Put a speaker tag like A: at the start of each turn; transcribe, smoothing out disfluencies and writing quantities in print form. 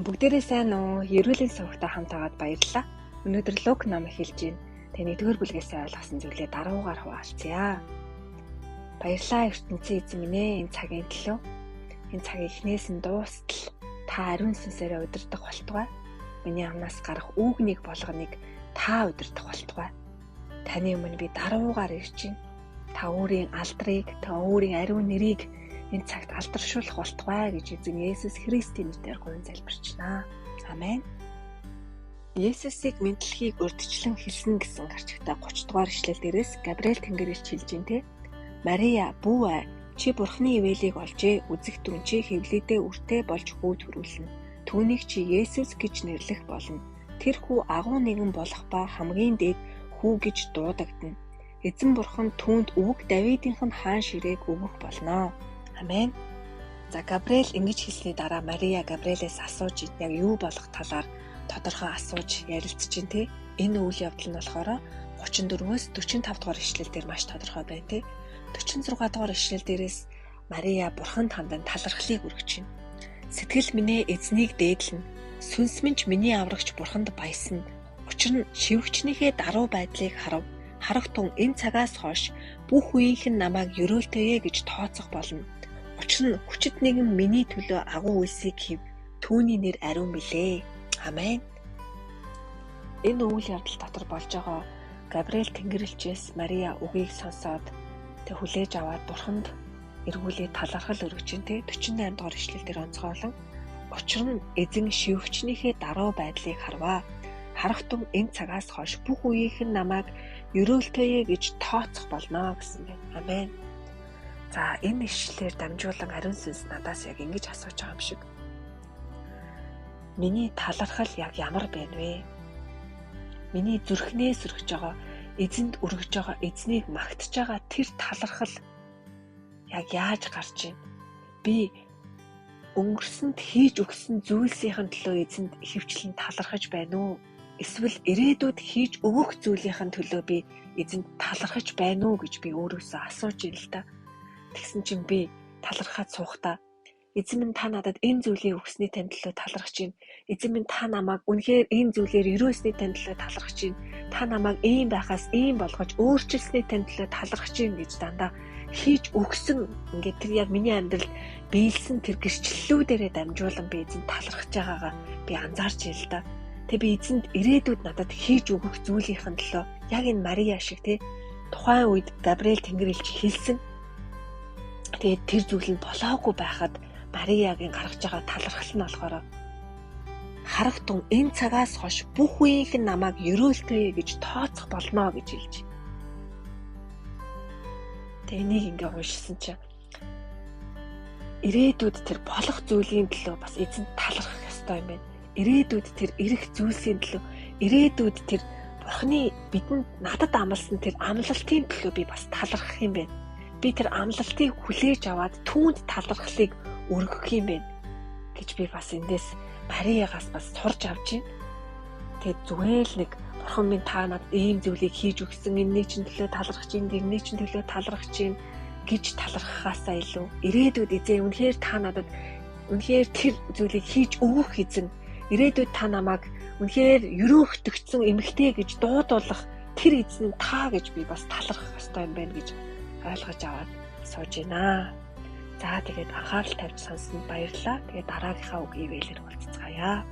A: Бүгдээрээ сайн уу? Ерөөлийн сувагтай хамт байгаад баярлалаа. Өнөөдөр Лук ном эхэлж байна. Тэгээ нэгдүгээр бүлгээс ойлгосон зүйлээ даруугаар хуваалцъя. Баярлалаа ертөнцийн эзэн минь ээ, энэ цагийн төлөө. Энэ цагийн эхнээс нь дуустал та ариун сүнсээрээ удирдах болтугай. Миний амнаас гарах үгнийг болгоныг та удирдах болтугай. Таны өмнө би даруугаар ирж байна. Та өөрийн алдрыг, та өөрийн ариун нэрийг энэ цагт алдаршуулах болтугай гэж эзэн Есүс Христийн нэрээр гуйн залбирчнаа. Амен. Есүсийг мэдлэхийг урьдчилан хэлсэн гэсэн гарчигтай 30 дугаар ишлэл дээрээс Габриэл Тэнгэр элч хэлж байна те. Мария, бүү ай, чи Бурхны ивэлийг олжээ, үзэх түн чи хэвлийдээ үртэй болж хүү төрүүлнэ. Түүнийг чи Есүс гэж нэрлэх болно. Тэр хүү агуу нэгэн болох ба хамгийн дээд хүү гэж дуудагдана. Эзэн Бурхан түүнд өвөг Давидынх нь хаан ширээг өгөх болно. Амен. За, Габриэл ингэж хэлсний дараа Мария Габриэлээс асууж яг юу болох талаар тодорхой асууж ярилцж байна те. Энэ үйл явдал нь болохоор 34-өөс 45 дугаар ишлэл дээр маш тодорхой байна те. 46 дугаар ишлэл дээрээс Мария Бурханд хандан талархлыг өргөж байна. Сэтгэл минь ээ эзнийг дээдлэнэ. Сүнс минь ч миний аврагч Бурханд баясна. Учир нь шивгчнийхээ даруй байдлыг харав. Харах тун энэ цагаас хойш бүх үеийнх нь намайг ерөөлтөөе гэж тооцох болно. Учир нь хүчит нэгэн миний төлөө агуу үйлсийг хийв. Түүний нэр ариун билээ. Амен. Энэ үйл явдал дотор болж байгаа Габриэл Тэнгэр элчээс Мария үгийг сонсоод тэг хүлээж аваад Бурханд эргүүлээ талархал өргөж чинь те. 48 дугаар ишлэл дээр онцгойлон учир нь эзэн шивгчнийхээ даруй байдлыг харваа. Харах тун энэ цагаас хойш бүх үеийнх нь намайг ерөөлтөөе гэж тооцох болно гэсэн байна. Амен. За, энэ ишлэлээр дамжуулан ариун сүнс надаас яг ингэж асууж байгаа юм шиг. Миний талархал яг ямар байна вэ? Миний зүрхнээс өргөж байгаа, эзэнд өргөж байгаа, эзнийг магтаж байгаа тэр талархал яг яаж гарч байна? Би өнгөрсөнд хийж өгсөн зүйлсийн төлөө эзэнд ихэвчлэн талархаж байна уу? Эсвэл ирээдүйд хийж өгөх зүйлийн төлөө би эзэнд талархаж байна уу гэж би өөрөөсөө асууж ин л та. Тэгсэн чинь би талархаад суухдаа эзэн минь та надад энэ зүйлийг өгсөний тань төлөө талархаж байна. Эзэн минь та намайг үнэхээр энэ зүйлээр өрөөсний тань төлөө талархаж байна. Та намайг ийм байхаас ийм болгож өөрчилсөний тань төлөө талархаж байна гэж дандаа хийж өгсөн ингээд тэр яг миний амьдралд биелсэн тэр гэрчлэлүүдээрээ дамжуулан би эзэнд талархаж байгаагаа би анзаарч ил л да. Тэг би эзэнд ирээдүйд надад хийж өгөх зүйлийнхэн төлөө яг энэ Мария шиг те тухайн үед Габриэл Тэнгэр элч хэлсэн. Тэгээд тэр зүйл нь болоогүй байхад Мариягийн гаргаж байгаа талархал нь болохоор харах тун энэ цагаас хойш бүх үеийнх нь намайг ерөөлтөөе гэж тооцох болно гэж хэлж. Тэгээ энийг ингээ уншсан чинь ирээдүйд тэр болох зүйлийн төлөө бас эзэнд талархах ёстой юм байна. Ирээдүйд тэр ирэх зүйлсийн төлөө, ирээдүйд тэр Бурхны бидэнд надад амласан тэр амлалтын төлөө би бас талархах юм байна. Би тэр амлалтыг хүлээж аваад түүнд талархлыг өргөх юм байна гэж би бас эндээс Мариягаас бас сурч авч байна. Тэгээд зүгээр л нэг Бурхан минь та надад ийм зүйлийг хийж өгсөн, энэний чинь төлөө талархаж байна, тэрний чинь төлөө талархаж байна гэж талархахаасаа илүү ирээдүйд эзэн үнэхээр та надад үнэхээр тэр зүйлийг хийж өгөх эзэн, ирээдүйд та намайг үнэхээр ерөөхтөгцсөн эмэгтэй гэж дуудуулах тэр эзэн та гэж би бас талархах ёстой юм байна гэж ойлгож аваад сууж байна. За, тэгээд анхаарал тавьж сонссонд баярлалаа. Тэгээд дараагийнхаа үг ивэлэр уулзцгаая.